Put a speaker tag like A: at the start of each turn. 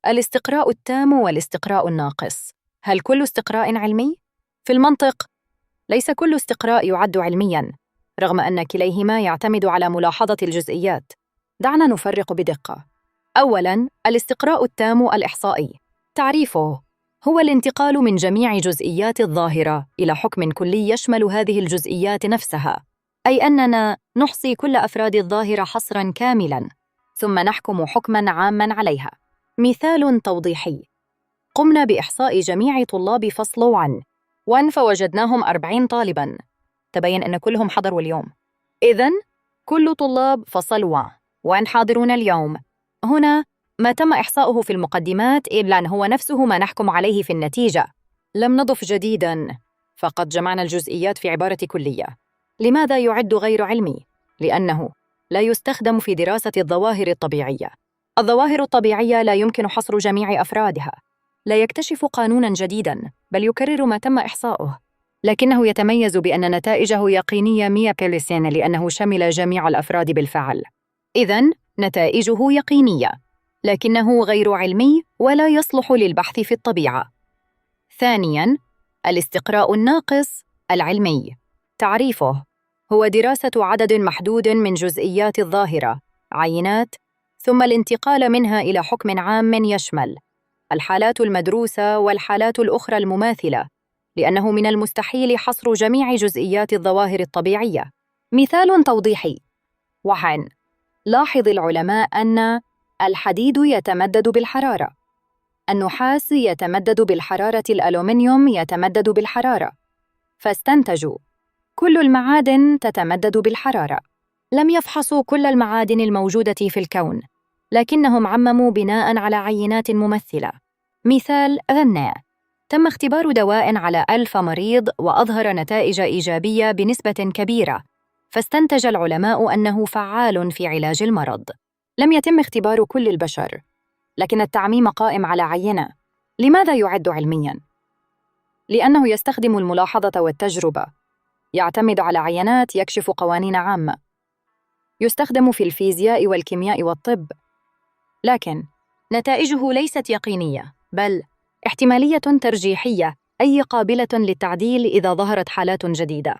A: الاستقراء التام والاستقراء الناقص. هل كل استقراء علمي؟ في المنطق، ليس كل استقراء يعد علمياً، رغم أن كليهما يعتمد على ملاحظة الجزئيات. دعنا نفرق بدقة. أولاً، الاستقراء التام الإحصائي. تعريفه هو الانتقال من جميع جزئيات الظاهرة إلى حكم كلي يشمل هذه الجزئيات نفسها، أي أننا نحصي كل أفراد الظاهرة حصراً كاملاً، ثم نحكم حكماً عاماً عليها. مثال توضيحي: قمنا بإحصاء جميع طلاب فصل 1 فوجدناهم 40 طالباً. تبين أن كلهم حضروا اليوم. إذن كل طلاب فصل 1 حاضرون اليوم. هنا ما تم إحصاؤه في المقدمات إلا هو نفسه ما نحكم عليه في النتيجة. لم نضف جديداً، فقد جمعنا الجزئيات في عبارة كلية. لماذا يعد غير علمي؟ لأنه لا يستخدم في دراسة الظواهر الطبيعية. الظواهر الطبيعية لا يمكن حصر جميع أفرادها. لا يكتشف قانوناً جديداً، بل يكرر ما تم إحصاؤه. لكنه يتميز بأن نتائجه يقينية 100% لأنه شمل جميع الأفراد بالفعل. إذن نتائجه يقينية، لكنه غير علمي ولا يصلح للبحث في الطبيعة. ثانياً، الاستقراء الناقص العلمي. تعريفه هو دراسة عدد محدود من جزئيات الظاهرة، عينات، ثم الانتقال منها إلى حكم عام يشمل الحالات المدروسة والحالات الأخرى المماثلة، لأنه من المستحيل حصر جميع جزئيات الظواهر الطبيعية. مثال توضيحي: 1. لاحظ العلماء أن الحديد يتمدد بالحرارة، النحاس يتمدد بالحرارة، الألومنيوم يتمدد بالحرارة، فاستنتجوا كل المعادن تتمدد بالحرارة. لم يفحصوا كل المعادن الموجودة في الكون، لكنهم عمموا بناء على عينات ممثلة. مثال 2: تم اختبار دواء على 1000 مريض وأظهر نتائج إيجابية بنسبة كبيرة، فاستنتج العلماء أنه فعال في علاج المرض. لم يتم اختبار كل البشر، لكن التعميم قائم على عينة. لماذا يعد علمياً؟ لأنه يستخدم الملاحظة والتجربة، يعتمد على عينات، يكشف قوانين عامة. يستخدم في الفيزياء والكيمياء والطب، لكن نتائجه ليست يقينية، بل احتمالية ترجيحية، أي قابلة للتعديل إذا ظهرت حالات جديدة.